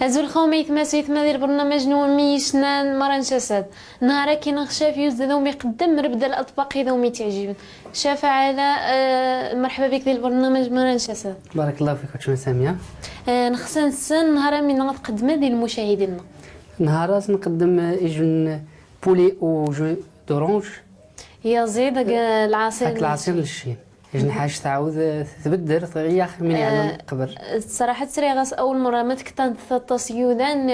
هزو الخومي ثما ثما ديال برنامج نومي شنان مران شاسد نهارا كي نخشى في يوز ذومي قدم ربدا الاطباق ذومي تعجبن شاف على مرحبا بك ديال البرنامج مران شاسد. بارك الله فيك أختي سامية. نخصن السن نهارا من غتقدم ديال المشاهدين. نهارا نقدم إجن poulet au jus d'orange يا زيد العصير العصير للشين إجن حاجة تعاود تبدل تغير من يعني قبل. الصراحة تسريغاس أول مرة ما تكتان تصيودان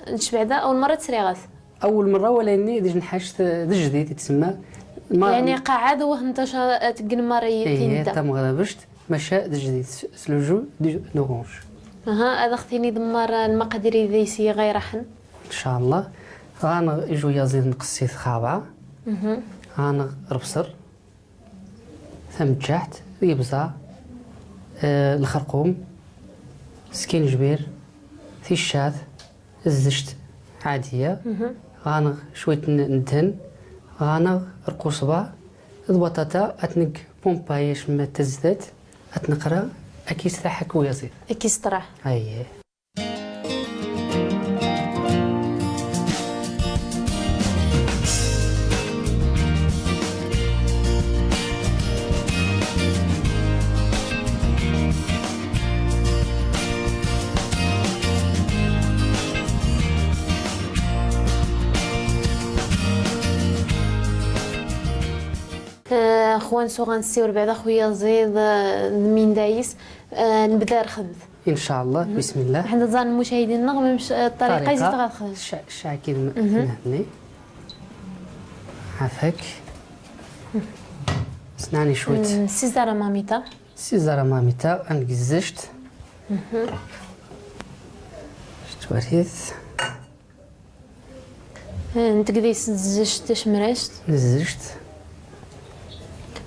نشبع ذا أول مرة تسريغاس. أول مرة ولا إني ديج حاجة جديد تسمى يعني قاعد وه انت تقن مرة إيه تم غربشت مشى جديد c'est le jus d'orange. أها هذا اختيني دمر المقادير إذا يسي غير حن. إن شاء الله غانا إجو يزيد نقصي خابعة. غانا ربصر ثمجحت يبزا الخرقوم سكينجبير ثيشات الزشت عادية. غانا شوية ندهن غانا القصبة البطاطا أتنق بومبايش ما تزدت أتنقرا أكيس تاعك ويزيد أكيس طرح. أيه خوان سو غنسيور بعدا خويا زيد من دايس نبدا الخبز ان شاء الله. بسم الله. حنا زان المشاهدين نغم مش الطريقة زيد غتخدم شاكين نهني عافاك صنعني شوية سيزارا ماميتا. سيزارا ماميتا انكزشت شتوريث نتقدي زشت شمرشت زشت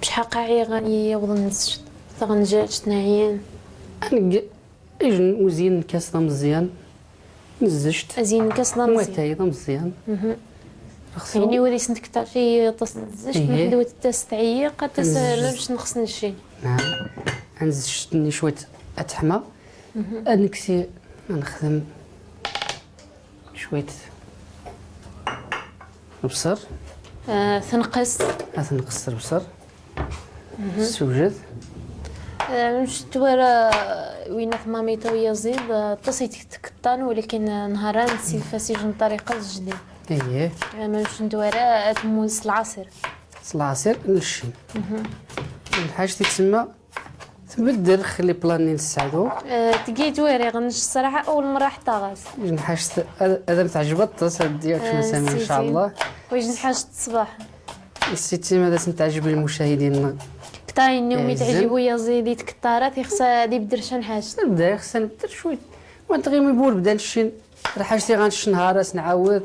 بشحال قاعي غادي يوض نسجد تغنجاج تنعيان أنا إجن وزين كاس مزيان نزجت أزين كاس مزيان وتاي مزيان. يعني ولي سنتك تعطي تصنزجت من حدوة تستعيق باش نخص نشي. نعم نزجتني شوية أتحمى نكسي نخدم شوية البصر تنقص تنقص البصر سوجد مش توارا وين ماميتا ويا زيد تصيت تكطان ولكن نهاران نسيت فاسيج الطريقة الجديدة. اييه مش ندوارا تموز العصير العصير للشين الحاجة تسمى تبدل خلي بلاني نساعدو تقيت واري غنش الصراحة اول مرة حتى غاز حاجة هذا متعجبت ديالك سامي ان شاء الله ويجن حاجة الصباح السيتي ماذا تعجب المشاهدين كتاين يومي تعجبو يا زيدي تكطارات خصها دي بدر شان حاجة نبدا خصها نبدل شوية وانت غير ميبول بدا نشين راه حاجتي غنش نهار نعاود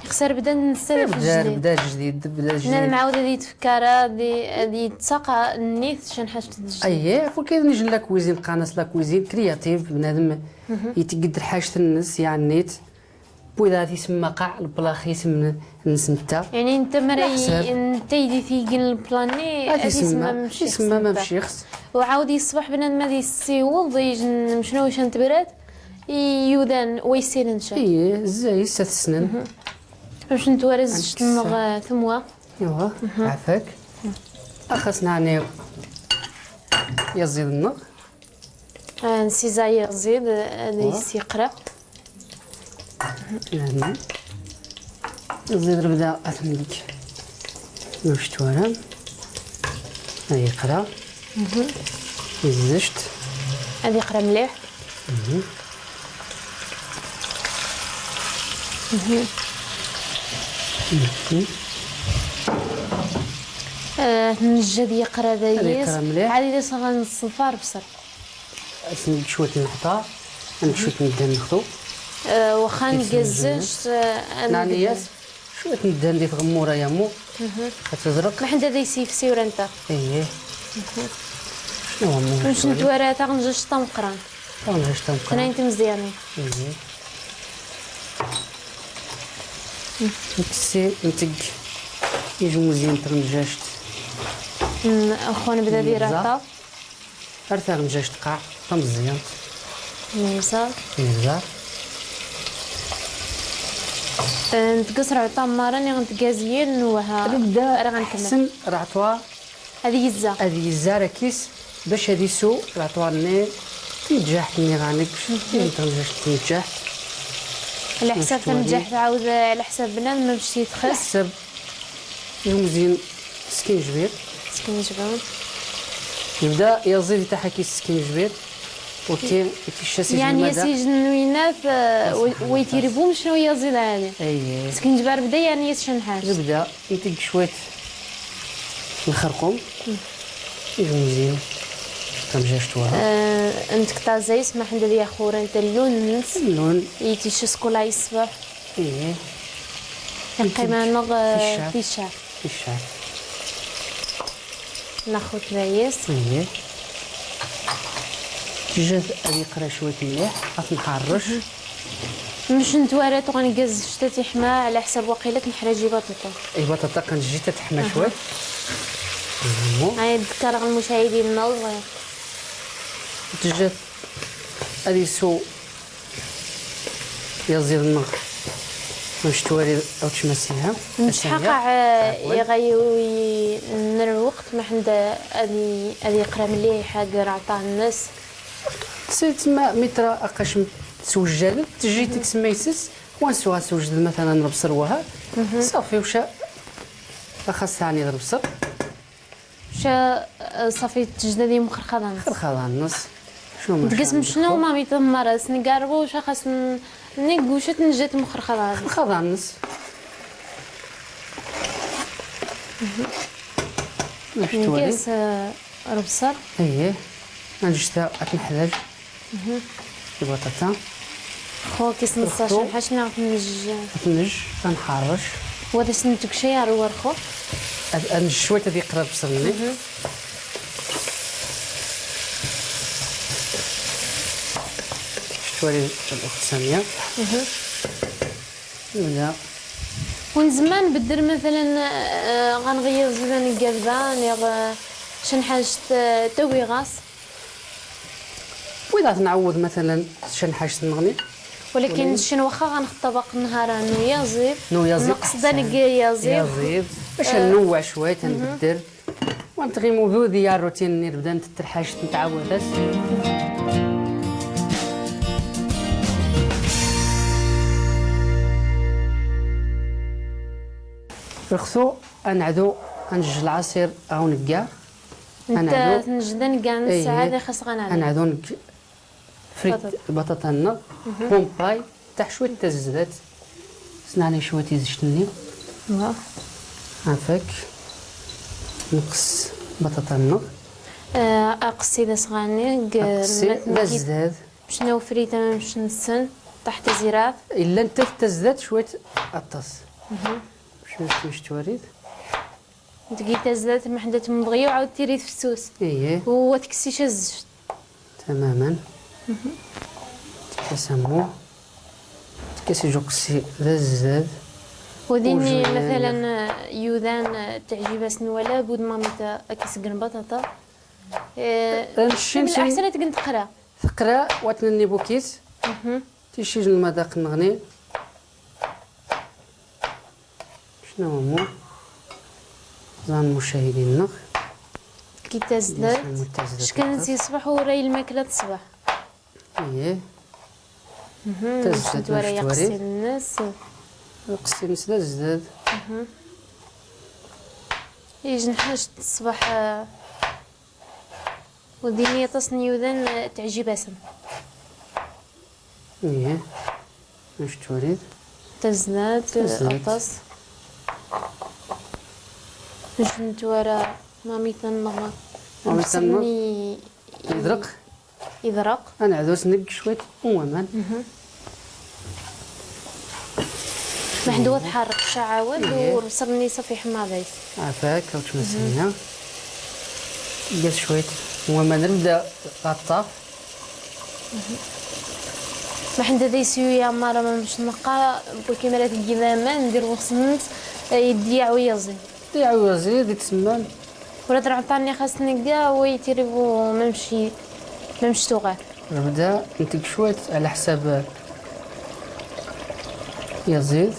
خصها بدا نستلف الجديد بدا جديد بدا جديد انا معاود هذه تفكر هذه تساقى النيت شان حاجة الجديد. اييه وكاين نجي la cuisine قناة la cuisine créative بنادم يتقدر حاجة الناس يعني النيت وإذا تسمى قاع البلاخ يسمى نسمتا يعني انت مري انت يدي تيقن البلاني تسمى ماشي ما مشيخس وعاود يصبح بنادم غادي يسيوض يجن شنو واش نتبرات يودان ويسير نشا. ايه زاي ست سنين باش نتوارز شتنغ ثموا ايوا عافاك اخصنا يعني يزيد النغ نسيزا يزيد يسيقرا هنا نزيد نبدا اثنيك نشتورا هاي يقرا الزشت هذه يقرا مليح. نجد يقرا دايس عادي غنصفار بصر شوية النحطه شوية ندهن نخدو واخا نقزش نعنياس شوية ندهن دي تغموره يا مو كتزرق ما حدا دا يسيف سيور انت. اييه شنو هو مو واش نتوارا تا غنجش تمقران غنجش تمقران انت مزيانين. اييه نكسي نتق يجو مزيان تغنجاشت اخوان بدا دير راه ارتا غنجاشت قاع مزيان مزيان مزيان. نتقصر عطا راني غنتكازيين وها نبدا راه غنكمل حسن رعطوا هذه يزا هذه يزا راه كيس باش هذه سو رعطوا ني تنجح ني غانك تنجح تنجح على حساب تنجح تعاود على حساب بنادم ما باش يتخس على حساب مزيان سكينجبير سكينجبير يبدا يزيد تاعها كيس سكينجبير وكي كيشاسي يعني يسيج نوينات ويتيربوم شنو يزيد هذه اييه سكينجبير بدا يعني يسشن حاجة نبدا نتق شوية الخرقوم يجي مزيان تمجاجتوها انت زيس ما حد ليا خورا انت اللون نس اللون يتيشسكولا يصبح ايه القيمة نغ في الشعر في الشعر ناخذ لايس ايه تجات يقرا شوية مليح غتنحرش مش نتوارات وغنقز شتا تيحمى على حساب وقيلة نحرجي بطاطا اي بطاطا كنجي تتحمى شوية هاي نذكر المشاهدين نوض تجات هذه سو يزيد النغ باش توالي او تشمسيها مش حقع يغيو نر الوقت ما حد هذه يقرا مليح حاجة عطاه الناس تما متر اقاش تسوجد تجي تسمى يسس وانسوها تسوجد مثلا البصل وها صافي وشا خاصها يعني البصل شا صافي تجددي مخرخه نص خرخه النص شنو تقسم شنو ما ميتمر سنقاربو وشا خاص نقوشة نجات مخرخه خرخه النص نقاس البصل اييه نجتا اتنحداج البطاطا خو كيس نص شحال نعرف نج نج تنحرش وهذا سنتك شي ورخو نج شوية هذه يقرا البصل شتوالي الاخت سامية ولا ومن زمان بدر مثلا غنغير زمان الكذبة نيغ شن حاجة توي غاس وإذا تنعوض مثلا شن حاجة نغني ولكن شن واخا غنخطبق النهار نو يزيد نو يزيد نقصد نقي يزيد يزيد باش ننوع شوية تنبدل ونتغيمو بودي الروتين نبدا نتتر حاجة نتعود. رخصو انعدو انجج العصير او نقا انت نجد نقا نص ساعة خاص غنعدو انعدو نق فريت البطاطا لنا بومباي تاع شوية تزدات صنعني شوية تيزشتني عافاك نقص بطاطا لنا اقصي دا صغاني تزداد شنو فريته باش نسن تحت زراف الا انت تزداد شوية الطاس شنو توريد تقي تزداد ما حدا تمضغي وعاود تيريد في السوس اييه هو تكسي الزفت تماما تكسمو تكسي جوكسي ذا الزاد وديني مثلا يوذان تعجبها ولا بود مامي كيسقن بطاطا من الاحسن تقن تقرا تقرا وتنني بوكيت تيشي المذاق نغني شنو هو زان مشاهدينا كي تزداد شكون تيصبح وراي الماكلة تصبح اييه تزداد وراي يقصي الناس يقصي الناس تزداد يجي نحاج تصبح وديني تصني يوذن تعجب اسم اييه واش تريد تزداد الطاس نجنت ورا مامي تنغ مامي تنغ يدرق يدرق انا عدوس نق شوية ومان ما حدو تحرك شعاود ورسلني صافي حماضيس عافاك وتمسينا جات شوية وما نبدا غطاف ما حدا ديسيو يا مرة ما باش نلقى كيما لا تلقي لامان ندير وصنت يديع ويزيد يديع ويزيد يتسمى ولا ترعطاني خاصني كاع ويتيريبو ما نمشي ما مشتو غير نبدا نتك شوية على حساب يزيد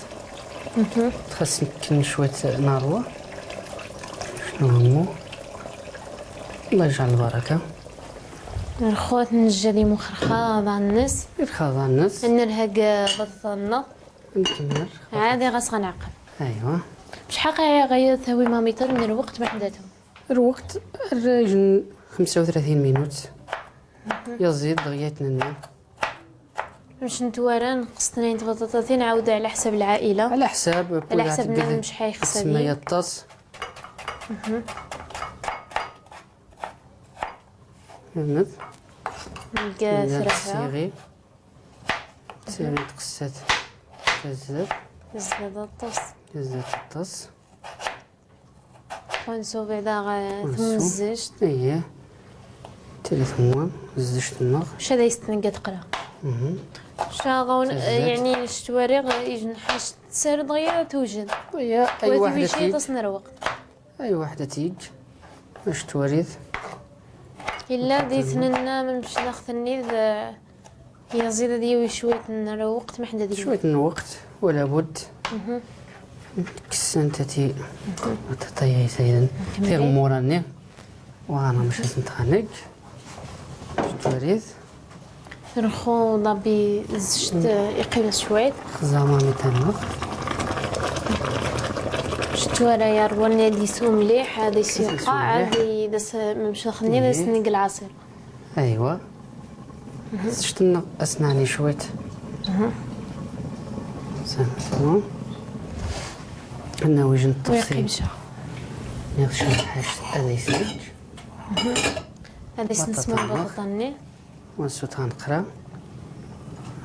خاص يمكن شوية ناروه. شنو همو؟ الله يجعل البركة. الخوات نجا مخرخه ضع الناس. رخاض الناس. نرهق بطاطنا. نكمل. عادي غاس غنعقل. ايوا. بشحال غير تهوي ماميتا من الوقت بحداتهم؟ الوقت الراجل 35 مينوت. يزيد دغيا تننا. باش نتوارى نقص اثنين بطاطتين عاود على حساب العائلة. على حساب على حساب بنادم شحال يخسر. تسمى الطاس. فهمت؟ نلقى ثلاثة. سيغي تقصات تزاد. زاد الطاس. زاد الطاس. ونسو بعدا ثم الزجت. اييه. ثلاث موام زجت النار. واش هذا يستنقى تقرا؟ شاغون يعني شتواريغ يجن حاج تسير دغيا توجد. ويا اي وحده تيج. تصنر وقت. اي وحده تيج باش توريث. الا ديتنا من باش ناخذ النيذ يزيد ديوي شوية الوقت ما حدا ديال شوية الوقت ولا بد. كسنت تي تطيي سيدا في غموراني وانا مش نتخانق توريث. رخو ضبي زشت يقيم شوية. زعما متنق. شتو راه يرواني دي سو مليح هذا يسيقع عادي داس مش خني داس نق العصير. ايوا. شتنا اسناني شوية. سامحوا. انا وجن التفصيل. ويقيم نغشى حاجة هذا يسيج. هذا يسنسمو بطاطني. ونسو تنقرا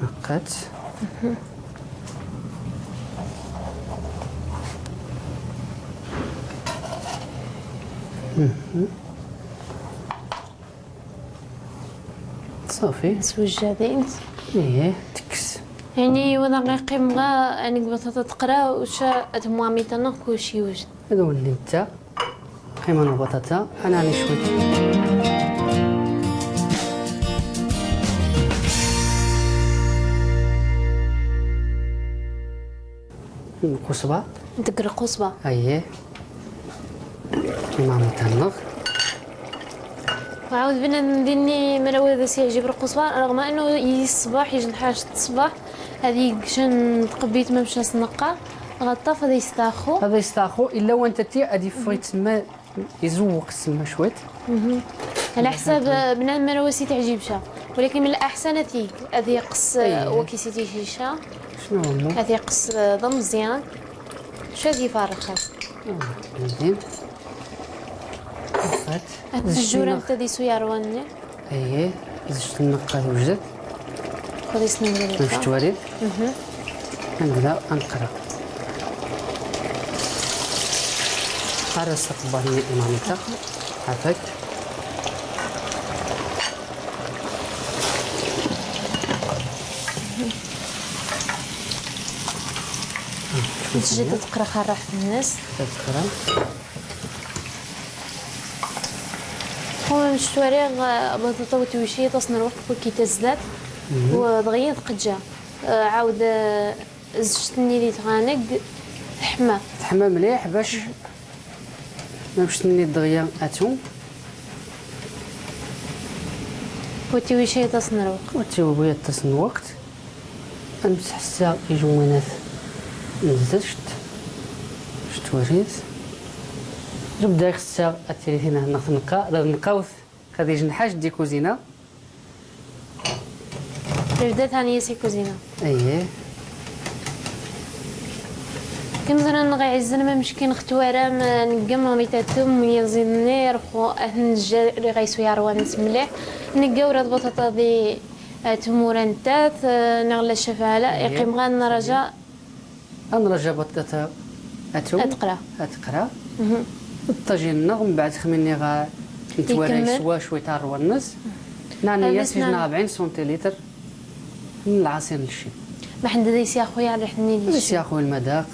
نقات. صافي نسوجدين. ايه تكس يعني وانا غيقيم غا يعني بطاطا تقرا وشا اتمواميتنا كلشي يوجد. هذا هو اللي انت قيمة البطاطا. انا راني شوية القصبة. ديك القصبة. اييه. كيما متنغ. وعاود بنا نديرني مراوي ذا يعجب القصبة رغم انه الصباح يجي حاجة الصباح هذه شن تقبيت ما مشى سنقة غطاف هذا يستاخو. هذا يستاخو الا وانت تي غادي فوي تسمى يزوق تسمى شوية. على حساب بنادم مراوي سي تعجبشا ولكن من الاحسن هذه يقص وكيسيتي شيشة. شنو هو؟ هذه يقص ضم مزيان. شو هذه فارغ مزيان. الجوره نتا دي سويا رواني. اييه زدت النقاط وجدت. خذي سنين ديال باش توالي. نبدا نقرا. قرا استقبالي إمامتا عافاك. تجي تقرا خراح الناس. تقرا. هو مشتوري بطاطا وتوشي تصنع الوقت كي تزلات ودغيا تقجا عاود زشتني لي تغانق تحمى تحمى مليح باش ما باش تني دغيا اتو وتوشي تصنع الوقت وتوشي تصنع الوقت. نمسح الساق يجوانات نزشت شتوريت نبدا خصها التليفون هنا نقا نقاوث غادي يجي نحاج دي كوزينه. نبدا ثانية سي كوزينه. اييه كنظن غيعزنا ما مشكين ختوارا نقم ميتاتم ويزيدني رخو نجا اللي غيسوي روانس مليح نقاو راه البطاطا دي تمورنتات نغلى الشفاله يقيم غا نرجع نرجع بطاطا اتو اتقرا اتقرا الطاجين من بعد خمني غا نتوارى يسوا شوية تاع الروانس نعني سجنا 40 سنتيلتر من العصير للشي. ما حد دايس يا خويا على حني دايس يا خويا المذاق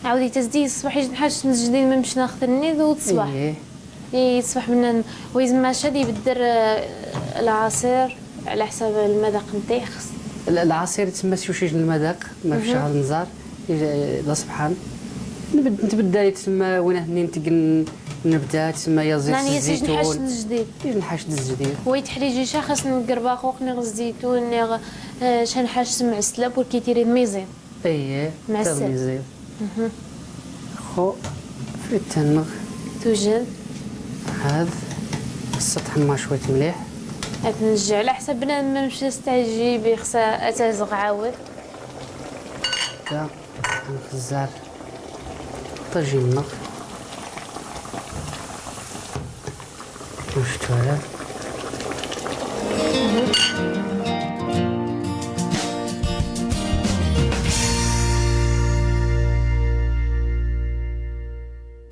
عاودي تزدي الصباح يجي حاجة جديد ما مش ناخذ النيد والصباح ايه الصباح من ويزما شاد يبدر العصير على حساب المذاق نتاعي خص العصير تما شوشي المذاق ما فيش غير النزار لا سبحان نتبدا تسمى وين نتقن نبدا تسمى يا زيت الزيتون نحش الجديد نحش الجديد ويتحريجي شا خاص نقرباقوق نغ الزيتون نغ شنحاش سمع السلاب وركيتيري ميزين اييه معسل ميزين خو فريت توجد هذا السطح ما شوية مليح تنجع على حسب بنادم ما مشى استعجيبي خصها اتازغ عاود هكا نخزر طاجين النق واش توالى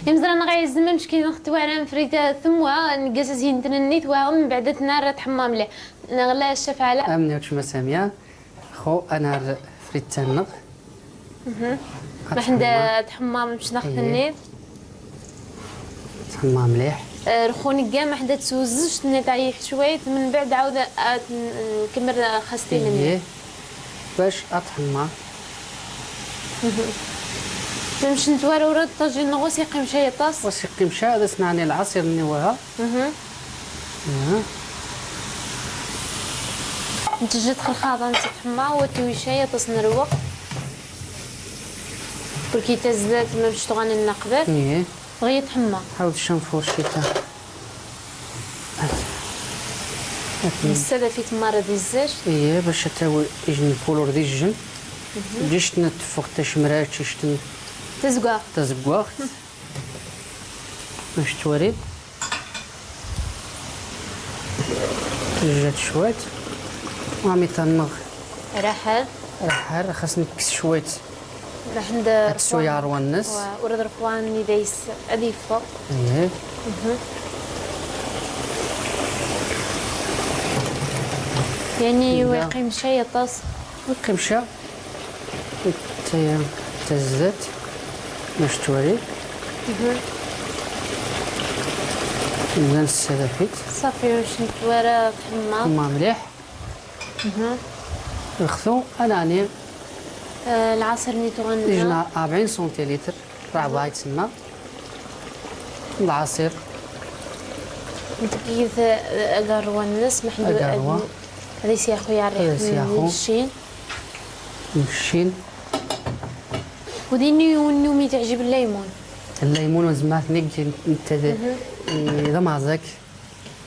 يمزران غايز مشكل نختوارا فريتا ثموا نقاساسين تننيت من بعد تنار تحمى مليح نغلا الشاف علاء امني وتشما سامية خو انا فريت تنق ما تحمى مش ناخذ النيت تحمى مليح رخوني كاع ما حدا تسوزش تعيح شوية من بعد عاود نكمل خاصتي مني باش اتحمى نمشي نتوارى ورا الطاجين نغوص يقيم شي طاس واش يقيم شي هذا سمعني العصير نواها نتجد خلخاطه نتحمى وتوي طاس نروق بركي تزداد ما باش تغني النقبات ايه بغي تحمى حاول الشنفور شي تا السادة في تمارة ديال الزاج ايه باش تا يجي الكولور ديال الجن جيش تنفخ تشمرات شتن تزقاخ تزقاخ باش توريد جات شويت وعمي تنغ رحل رحل خاص نكس شويت راح ندير السوية روانس ورد رفوان دايس هذه فوق ايه يعني ويقيم شي طاس ويقيم شي تا تزدت باش توري نبدا نستفيد صافي واش نتوارى تحمى تحمى مليح نخثو انا يعني العصير نيتو غنجنا جنا 40 سنتيلتر ربعة يتسمى العصير نتكيف اكاروا الناس محدود هذا سياخو يا الريح الشين الشين وديني ونومي تعجب الليمون الليمون وزمات نجي انت اذا معزك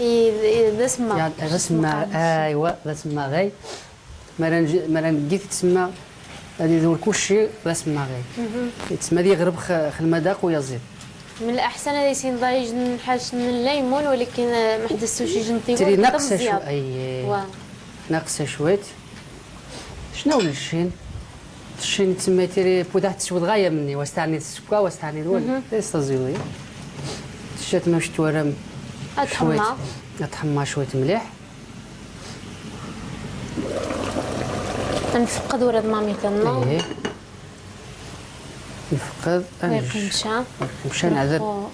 اذا سما تسمى ايوا ذا تسمى غاي مران جيت تسمى غادي يدور كلشي ذا تسمى غاي تسمى دي يغرب المذاق ويزيد من الاحسن هذا يسين ضايج نحاش من الليمون ولكن ما حدثوش جنتي تري ناقصه شوي اي ناقصه شويت شنو الشين الشين تسمى تيري بودا تسود غاية مني واش تعني السكا واش تعني الول تزيوي شات ما توارم اتحمى اتحمى شوية مليح نفقد ورد مامي تنا ايه نفقد ويقمشا مشى نعذر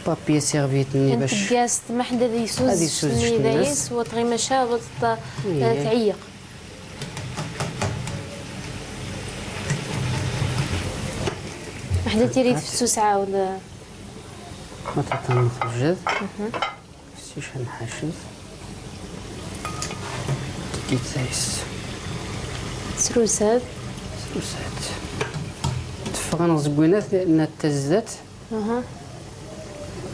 بابي سيرفيتني باش كاس ما حدا يسوز دايس وطغي مشا تعيق ما حدا تيري تفسوس عاود ما تعطيني الجد سي شحال نحاشد كيتايس سروسات سروسات تفغن زكوينات لان تزدات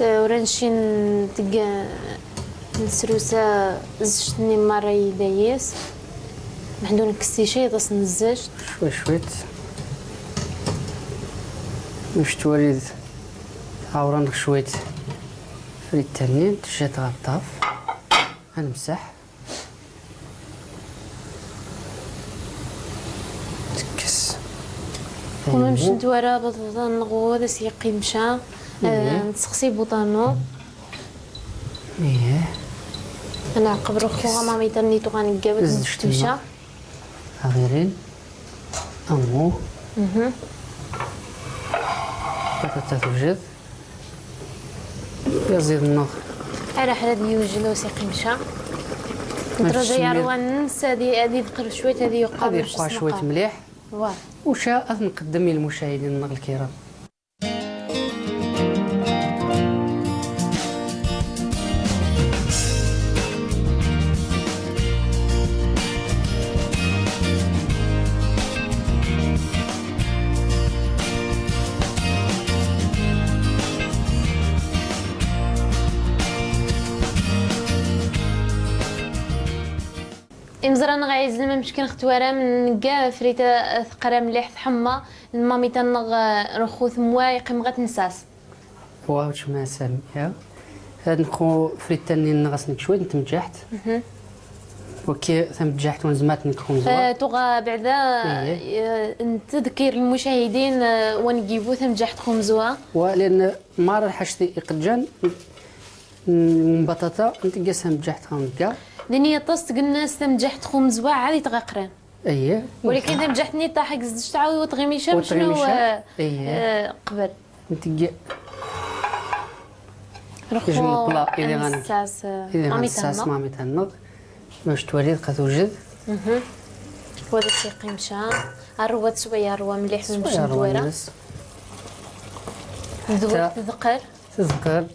ورانشي نتق نسروسا زشتني مرة يدايس محدو نكسي شي طاس نزاج شوي شويت باش توريد عاوران شويت فريت تاني تجات غطاف غنمسح تكس وما مش نتوارى بطاطا نغوض سيقي مشى نسقسي بوطانو ايه انا عقب رخوها مامي تنيتو غنقابل تمشى غيرين امو بطاطا توجد يزيد النار على حدا يوجد وسيقي مشى نترجع يا روان ننسى هادي ذكر شوية هادي يقع هادي يبقى شوية مليح. وشا نقدم للمشاهدين الكرام. إمزران غايز لما مشكل ختوارا من كاع فريتا ثقرا مليح ثحمى المامي تنغ رخوث موا يقيم غتنساس. واو شما سامية هاد نخو فريتا نغسنك شوية نتمجحت. وكي تمجحت ونزمات نكون زوين. توغا بعدا نتذكر المشاهدين ونجيبو تمجحت خمزوا. ولأن ما راه حاجتي يقجان بطاطا نتقاسها مجحت خمزوا. دنيا طاس قلنا تمجحت خمزوا عادي تغقران. اييه ولكن تمجحتني طاحك زدت تعاود وتغميشه شنو اييه قبل نتقي رخو إذا مامي تنض باش تولي تبقى توجد. وهذا السيقي مشى الروات شوية روا مليح مش ندويره تذقر تذقر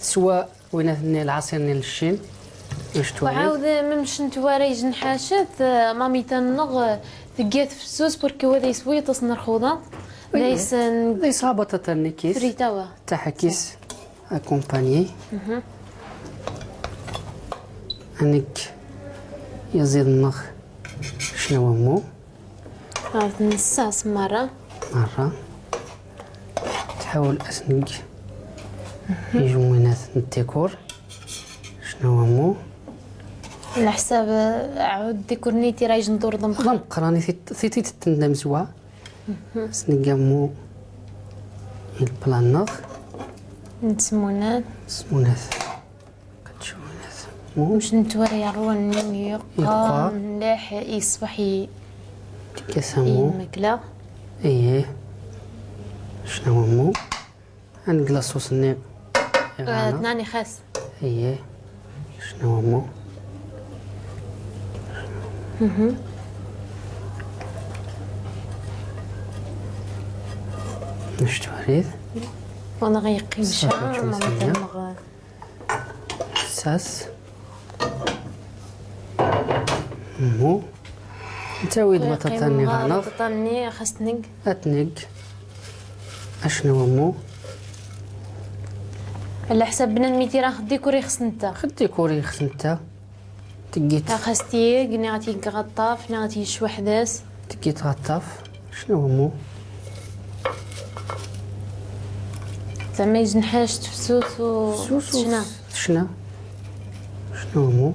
سوا وين العصير نيل الشين باش تولي. وعاود ممش نتوارا يجن حاشت مامي تنغ ثقات في السوس بركي وهذا يسوي تصنر خوضه ليس ليس بطاطا نكيس فريتاوا تاع كيس اكومباني انك يزيد النخ شنو مو نصاص مرة تحاول اسنك يجوينات الديكور شنو مو على حساب عاود ديكور نيتي رايج ندور ضم راني ثيتي تندم زوا سنقامو البلانغ نتسمونات سمونات كتشونات مش نتوري روان يبقى مليح يصبح كسامو الماكلة. ايه شنو مو عندك لاصوص ني تناني خاص. ايه شنو مو واش توريد وانا غيقيم شعر ساس مو نتاويد بطاطا ني غانا بطاطا ني خاص نق اتنق اشنو مو على حساب بنا ميتي راه ديكوري خص نتا خد ديكوري خص نتا تقيت خاص تيق ني غاتي غطاف ني غاتي شوحداس تقيت غطاف شنو مو زعما يجنحاش تفسوس و شنا شنا شنو مو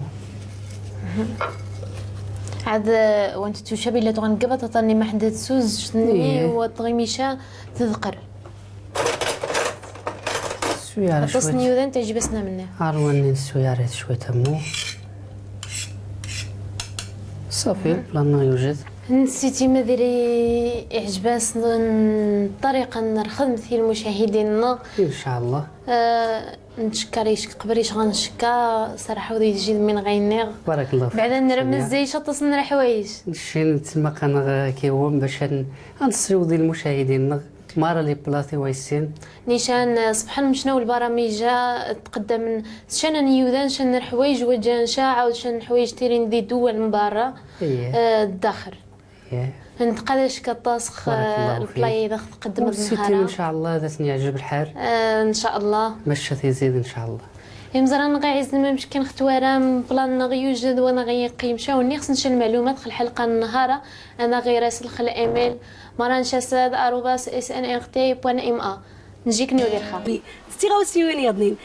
عاد وانت توشابي الا تغنقبط طاني ما حدا تسوز شني وطغيميشا تذقر سويارة شوية تصنيو تعجب سنا منه عرواني السويارة شوية تمو صافي بلانا يوجد. نسيتي ما ديري عجباس الطريقة نرخدمة المشاهدين ان شاء الله. نتشكر قبريش غنشكا صراحة ودي يجي من غينيغ بارك الله فيك. بعدا نرمز زي شطص حوايج نشين تما كان كيوم باش نصيو ديال المشاهدين مارا لي بلاطي ويسين نيشان سبحان مشناو البرامج تقدم شان نيودان شان الحوايج وجان شا عاود شان حوايج تيرين دي دول من برا الداخل. نتقادش كطاسخ البلاي اذا تقدم النهار ان شاء الله ذات يعجب الحال ان شاء الله مشى تيزيد ان شاء الله. يمزران غايز لما مشكل ختوارا بلان غيوجد وانا غيقيم شاوني خص نشل المعلومات خل الحلقة النهار انا غير راسل خل ايميل maranchasad@snrt.ma نجيك نولي الخا ستي غاوسيوني يضنين